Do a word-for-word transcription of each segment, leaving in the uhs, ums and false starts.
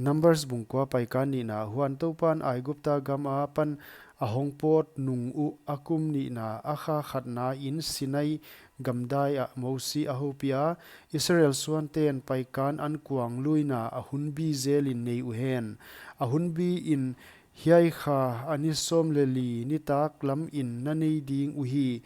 Numbers bung kua, paikan nihna. Huan Toupan Aigupta gam apan a hongpawt nung uh, a kum nihna, a kha khatna in Sinai gamdai ah Mosi a houpih a, Israel suanten paikan ankuangluina a hunbi zelin nei uhen. A hunbi in hiai kha a ni sawm leh li nitak lam in na nei ding uhi.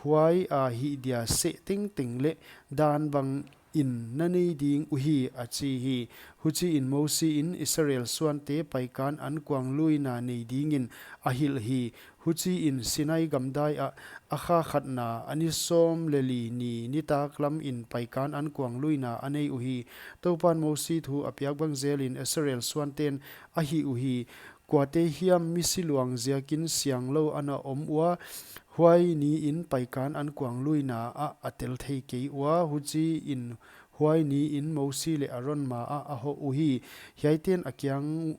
Huai a hih dia seh tengteng leh dan bang in na nei ding uhi, a chi hi. Huchiin Mosi in Israel suante paikan ankuangluina nei dingin a hilh hi. Huchiin Sinai gamdai ah a kha khatna, a ni sawm leh li ni nitak lam in paikan ankuangluina a nei uhi. Toupan Mosi thu a piak bang zelin Israel suanten a hih uhi. Kuate hiam misi luang ziakin sianglo ana om ua, huai niin paikan ankuangluina ah a tel thei kei ua, huchiin huai niin Mosi leh Aron ma ah a hoh uhi. Hiaiten a kiang,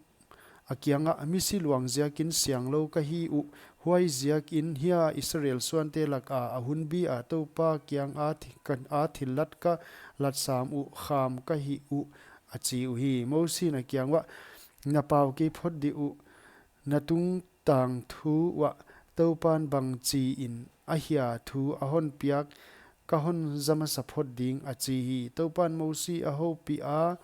a kiangah, misi luang ziakin sianglo ka hi uh, huaiziakin hiai Israel suante laka a hunbi a Toupa kianga thi-, ka, a thillat ka latsam uh kham ka hi uh, a chi uhi. Mosiin a kiang uah, na pau kei phot dih uh, na tungtang thu uah Toupan bangchiin a hia thu a honpiak ka hon za masa phot ding, a chi hi. Toupan Mosi a houpih a,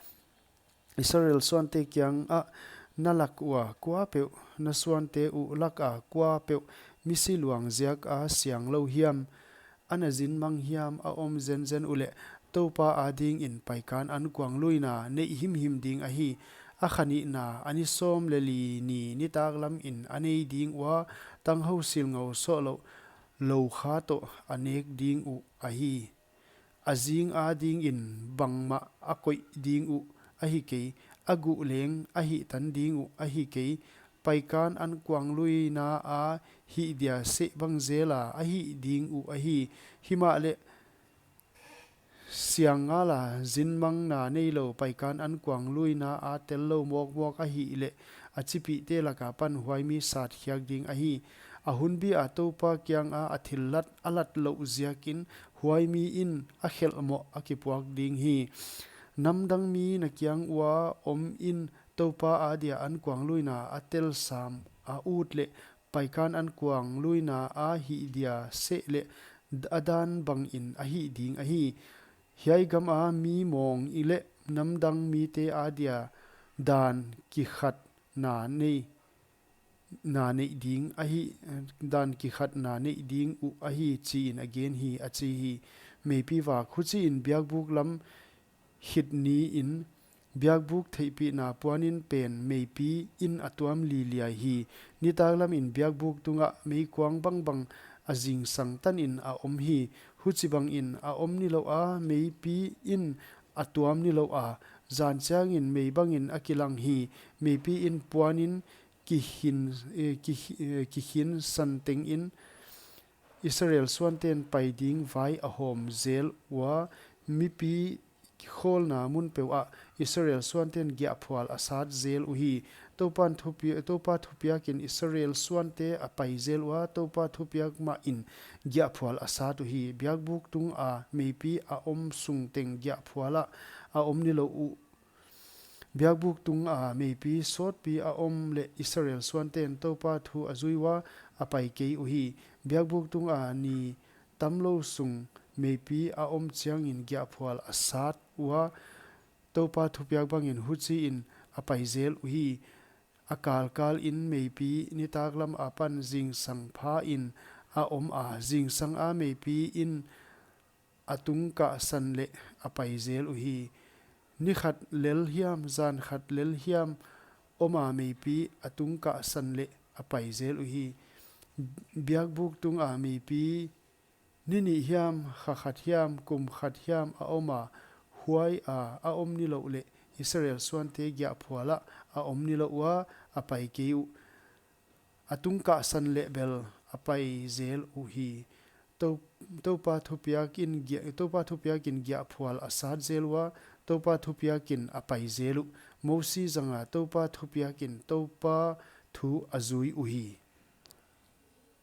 Israel suante kiangah, na lak ua kuapeuh, na suante uh laka kuapeuh misi luang ziaka sianglo hiam, ana zinmang hiam a om zenzen uleh, Toupa adingin paikan ankuangluina neih himhim ding ahi. A kha nihna, a ni sawm leh li ni nitak lam in a nei ding ua, tanghou silngou sohlouh lou kha toh a nek ding uh ahi. A zing adingin bangmah a koih ding uh ahi kei, a guh leng a hihtan ding uh ahi kei. Paikan ankuangluina a hih dia seh bang zela a hih ding uh ahi. Himahleh siang ngala zinmangna neilou paikan ankuangluina a tellou mawkmawk a hihleh, a chipihte laka pan huai mi sat khiak ding ahi. A hunbi a Toupa kianga a thillat a lat louh ziakin huai mi in a khelh moh a kipuak ding hi. Namdang mi na kiang ua omin Toupa adia ankuangluina a tel sam a ut leh, paikan ankuangluina a hih dia seh leh a dan bangin a hih ding ahi. Hiai gama mi mawng i leh namdang mite adia dan kikhatna nei, na neih ding ahi, dan kikhatna neih ding uh ahi, chiin a gen hi, a chi hi. Meipi vak. Huchiin biakbuk lam khit niin biakbuk theihpihna puanin pen meipi in a tuam liliai hi. Nitak lamin biakbuk tungah meikuang bangbang a zingsang tanin a om hi. Huchibangin a om nilouh a, meipi in a tuam nilouh a, zan chiangin mei bangin a kilang hi. Meipi in puanin kikhin, eh, kikhi-, eh, kikhin san tengin Israel suanten pai ding vai a hawm zel ua, mipi khawlna mun peuhah Israel suanten giahphual a sat zel uhi. Toupan thupi-, Toupa thupiakin Israel suante a pai zel ua, Toupa thupiak mahin giahphual a sat uhi. Biakbuk tunga meipi a om sung teng giahphualah a om nilouh uh. Biakbuk tunga meipi sawtpi a om leh Israel suanten Toupa thu a zui ua, a pai kei uhi. Biakbuk tunga ni tamlou sung meipi a om chiangin giahphual a sat ua, Toupa thupiak bangin huchiin a pai zel uhi. A kalkalin meipi nitak lam apan zingsang phain a om a, zingsanga meipi in a tung kahsan leh a pai zel uhi. Ni khat lel hiam, zan khat lel hiam oma meipi a tung kahsan leh a pai zel uhi. Biakbuk tunga meipi ni nih hiam, kha khat hiam, kum khat hiam a oma, huaia a om nilouh leh Israel suante giahphualah a om nilouh ua, a pai kei uh. A tung kahsan leh bel a pai zel uhi. Tou-, Toupa thupiakin gia-, Toupa thupiakin giahphual a sat zel ua, Toupa thupiakin a pai zel uh. Mosi zanga Toupa thupiakin Toupa thu a zui uhi.